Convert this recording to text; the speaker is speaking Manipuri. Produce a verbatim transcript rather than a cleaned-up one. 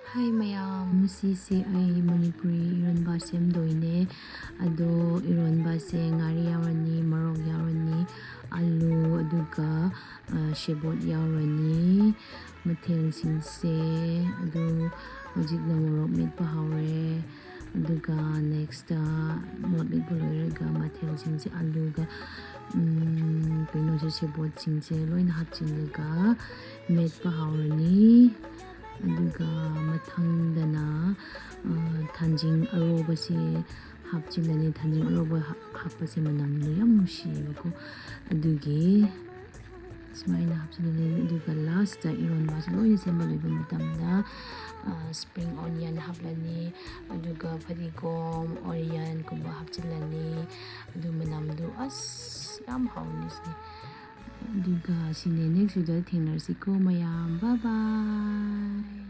Hi ꯃꯌꯥꯝ, ꯉꯁꯤꯁꯦ ꯑꯩ ꯃꯅꯤꯄꯨꯔꯤ ꯏꯔꯣꯟꯕ ꯁꯦꯝꯗꯣꯏꯅꯦ꯫ ꯑꯗꯣ ꯏꯔꯣꯟꯕꯁꯦ ꯉꯥꯔꯤ ꯌꯥꯎꯔꯅꯤ, ꯃꯣꯔꯣꯛ ꯌꯥꯎꯔꯅꯤ, ꯑꯂꯨ, ꯑꯗꯨꯒ ꯁꯦꯕꯣꯠ ꯌꯥꯎꯔꯅꯤ꯫ ꯃꯊꯦꯜꯁꯤꯡꯁꯦ ꯑꯗꯨ ꯍꯧꯖꯤꯛꯅ ꯃꯣꯔꯣꯛ ꯃꯦꯠꯄ ꯍꯧꯔꯦ꯫ ꯑꯗꯨꯒ ꯅꯦꯛꯁꯇ ꯃꯣꯔꯣꯛ ꯃꯦꯠꯄ ꯂꯣꯏꯔꯒ ꯃꯊꯦꯜꯁꯤꯡꯁꯦ ꯑꯂꯨꯒ ꯀꯩꯅꯣꯁꯦ, ꯁꯦꯕꯣꯠꯁꯤꯡꯁꯦ ꯂꯣꯏꯅ ꯍꯥꯞꯆꯤꯜꯂꯒ ꯃꯦꯠꯄ ꯍꯧꯔꯅꯤ꯫ ꯑꯗꯨꯒ ꯃꯊꯪꯗꯅ ꯊꯥꯡꯖꯤꯡ ꯑꯔꯣꯕꯁꯦ ꯍꯥꯞꯆꯤꯜꯂꯅꯤ꯫ ꯊꯥꯡꯖꯤꯡ ꯑꯔꯣꯕ ꯍꯥꯞꯄꯁꯦ ꯃꯅꯝꯗꯣ ꯌꯥꯝ ꯅꯨꯡꯁꯤꯌꯦꯕꯀꯣ꯫ ꯑꯗꯨꯒꯤ ꯁꯨꯃꯥꯏꯅ ꯍꯥꯞꯆꯤꯜꯂꯅꯤ꯫ ꯑꯗꯨꯒ ꯂꯥꯁꯇ ꯏꯔꯣꯟꯕꯁꯦ ꯂꯣꯏꯅ ꯁꯦꯝꯕ ꯂꯣꯏꯕ ꯃꯇꯝꯗ ꯁ꯭ꯄ꯭ꯔꯤꯡ ꯑꯣꯅꯤꯌꯟ ꯍꯥꯞꯂꯅꯤ꯫ ꯑꯗꯨꯒ ꯐꯗꯤꯒꯣꯝ, ꯑꯣꯅꯤꯌꯟꯒꯨꯝꯕ ꯍꯥꯞꯆꯤꯜꯂꯅꯤ꯫ ꯑꯗꯨ ꯃꯅꯝꯗꯣ ꯑꯁ ꯌꯥꯝ ꯍꯥꯎꯅꯤ ꯁꯤꯅꯤ꯫ ꯑꯗꯨꯒ ꯁꯤꯅꯦ, ꯅꯦꯛꯁ ꯚꯤꯗꯤꯑꯣꯗ ꯊꯦꯡꯅꯔꯁꯤꯀꯣ ꯃꯌꯥꯝ꯫ Bye bye꯫